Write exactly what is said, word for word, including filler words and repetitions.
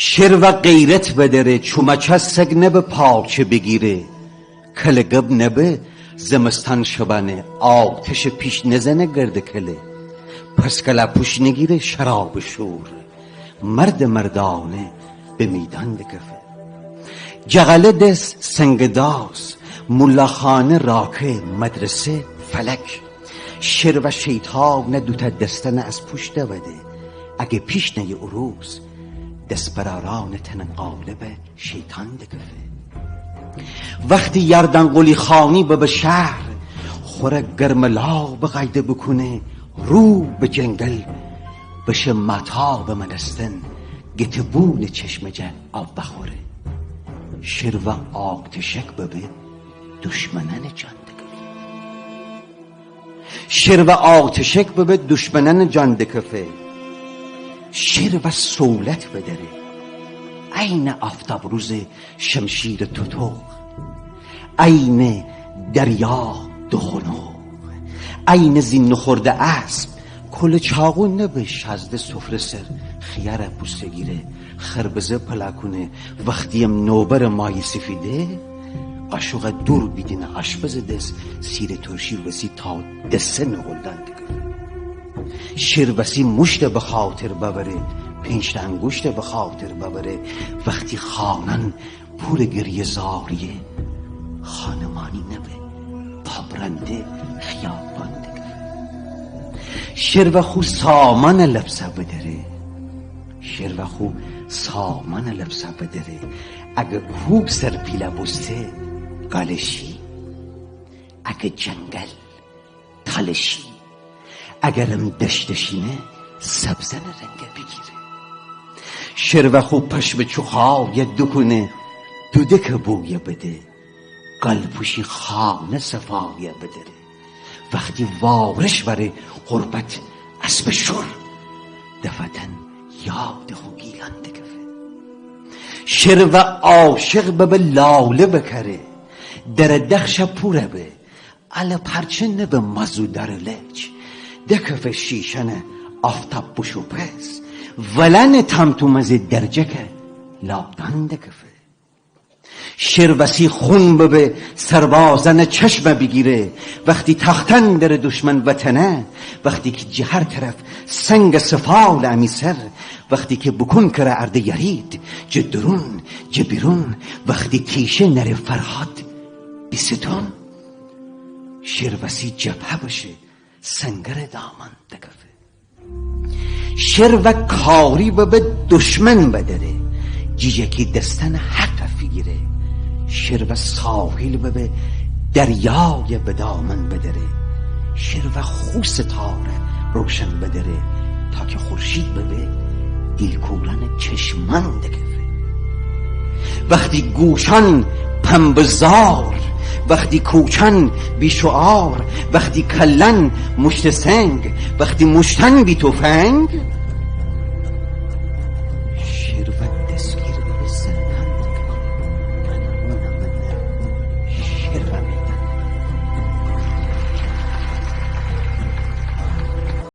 شعر و غیرت بدره، چوماچا سگ نبه پاچه بیگیره. کله گب نبه زمستان شبانه، آتش پیش نزنه گرده کله. پس کلاپوش نگیره شراب شور، مرد مردانه به میدان دکفه. جغله دس سنگ داس، ملاخانه راکه مدرسه فلک. شعر و شیطان دوتا دستن از پوشت دوده، اگه پیش نیه او روز، دس براران تن قالب شیطان دکفه. وختی یاردان قلی خانی ببه شهر، خوره گرملا به قایده بکونه، رو به جنگل بشه ماتا به منستن، گته بونه چشم جه آب بخوره. شعر و آتشک ببه دشمنان جان دکفه. شعر و آتشک ببه دشمنان جان دکفه. شعر و صولت بدره، عین آفتاب روز شمشیر توتوق، عین دریا دخنوق، عین زین نخورده اسب. کل چاقو نبه شازده سفره سر خیاره بوسته گیره، خربزه پلا کونه. وختیم نوبر مای سفیده، قاشق دور بیدینه آشپز دس، سیر ترشی وسی تا دسه نقلدان دکفه. شعر وسی موشت به خاطر ببره، پنج تا انگوشت به خاطر ببره. وختی خانان پور گریه زاریه، خانمانی نبه، پابرنده خیابان دکفه. شعر و خو سامان لبسه بدره، شعر و خو سامان لبسه بدره. اگه کوه سر پیله بوسته، گالشی، اگه جنگل تالشی، اگرم دشت شینه، سبزن رنگ بیگیره. شعر و خو پشم چوخایه دکونه، دودک بویه بده، گالپوشی خانه صفایه بدره. وختی وارش وره غربت اسب شور، دفتن یاد خو گیلان دکفه. شعر و عاشق ببه لاله بکره، در دخش پوره به، اله پرچه نبه مزو دارلچ، دکفه شیشنه آفتاب بشو پس، ولن تام تو مزه درجکه لابدان دکفه. شعر وسی خون ببه سربازن چشم بیگیره، وختی تختن دره دشمن وطنه، وختی که جه هر طرف سنگ سفال امی سر، وختی که بکون کره ارده یرید، جه درون، جه بیرون، وختی تیشه نره فرهاد بیستون. شعر وسی جبهه بشه، سنگر دامان دکفه. شعر و کاری ببه دشمن بدره، جیجکی دستن حق فیگیره. شعر و ساحل ببه دریای به دامن بدره. شعر و خو ستاره روشن بدره، تا که خورشید ببه دیلکوران چشمان دکفه. وختی گوشان پنبه‌زار، وختی کوچان بی‌شعار، وختی کلان موشت سنگ، وختی موشتان بی‌تفنگ،